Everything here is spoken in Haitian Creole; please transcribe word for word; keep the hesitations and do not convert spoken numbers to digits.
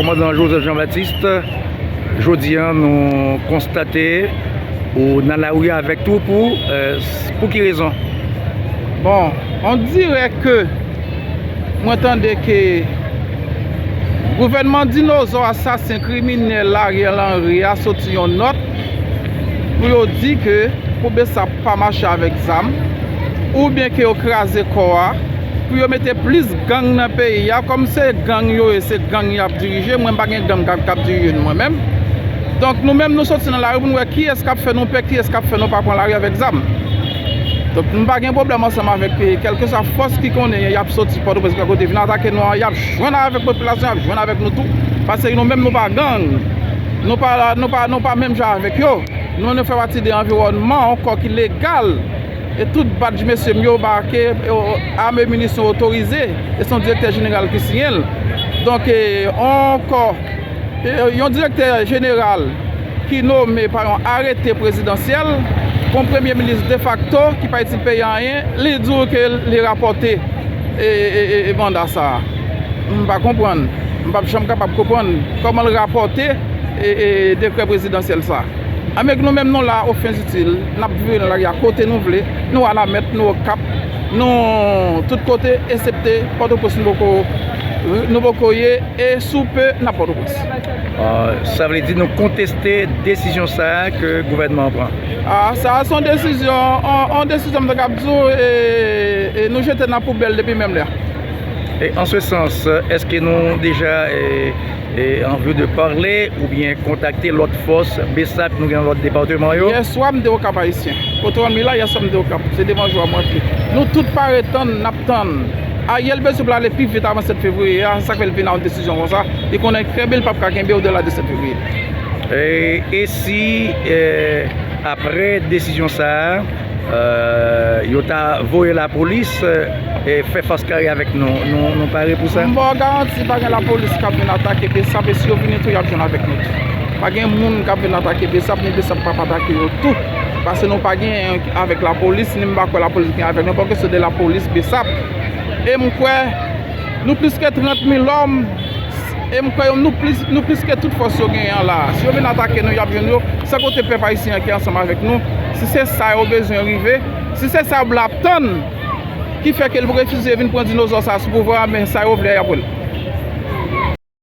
Kòmandan Joseph Jean Baptiste, jodi a nou konstate ou nan lari avèk twoup ou, euh, pou ki rezon? Bon, on dirè ke mwen tande ke gouvènman dinozò, asasen, kriminèl Ariel Henry a soti yon nòt pou yo di ke pou Besap pa mache avèk zam, oubyen ke yo kraze kò a, pou yo mete plis gang nan peyi a. Kòm se gang yo ye, se gang y ap dirije, mwen m pa gen gang k ap, k ap dirije nou mwen menm. Donk nou menm nou soti nan lari pou nou wè kiyès k ap fè nou pè, kiyès k ap fè nou pa pran lari avèk zam. Donk m pa gen pwoblèm ansanm avèk, eh, kèlkeswa fòs ki konnen y ap soti Pòtoprens, kèlke kote vin atake nou an, y ap jwenn avèk popilasyon, y ap jwenn avèk nou tou. Paske nou menm nou pa gang. Nou pa, nou pa, nou pa menm jan avèk yo. Nou, nou fè pati de anviwònman, yon kò ki legal. E tout badj mesye m yo make, e, ame, minisyon otorize. E se yon direktè jeneral ki siyen l. Donk, e, yon kò, e, yon direktè jeneral ki nome pa yon arete prezidansyèl, yon premye minis defakto ki pa itil peyi a anyen, li di w ke li rapòte, e, e, e, e manda sa a. M pa konprann. M p ap janm kapab konprann kòman l rapòte, e, e, dekrè prezidansyèl sa a. Amèk nou menm nou la, ofens itil, n ap viv nan lari a kote nou vle, nou Wanament, nou Okap, nou tout kote, eksepte Pòtoprens nou poko, nou poko ye, e sou pe n ap Pòtoprens. Ah, sa vle di nou konteste desizyon sa a ke gouvènman an pran? Ah, sa a se yon desizyon, yon, yon desizyon m ta kab di w, e, e nou jete nan poubèl depi menm lè. E an se sans, èske nou deja, e, e, anvi de pale oubyen kontakte lòt fòs Besap nou gen nan lòt depatman yo? Yèswa m te Okap Ayisyen. Kote w wè m ye la, yèswa m te Okap. Se devan jou a m rantre. Nou tout pare tann, n ap tann. Ariel bezwen pou l ale pi vit avan sèt fevriye a, se sa k fè l vin a yon desizyon konsa. Li konnen trè byen l p ap ka kenbe odela de sèt fevriye. E, e si, e, apre desizyon sa a, e, yo ta voye lapolis, e, fè fas kare avèk nou, nou, nou pare pou sa? M ba w garanti, pa gen lapolis k ap vin atake Besap, e si yo vini tou, y ap jwenn avèk nou tou. Pa gen moun k ap vin atake Besap, ni Besap p ap atake yo tou. Paske nou pa gen avèk lapolis, ni m pa kwè lapolis gen avèk nou, pa kesyon de lapolis Besap. E m kwè, nou plis ke trant mil òm, e m kwè yo, nou plis, nou plis ke tout fòs yo genyen an la. Si yo vin atake nou, y ap jwenn yo. Se kote pèp ayisyen an ki ansanm avèk nou. Si se sa yo bezwen rive, si se sa yo ap tann, ki fè ke l refize vin pran dinozò sa a sou pouvwa a, men sa yo vle a, y ap wè l.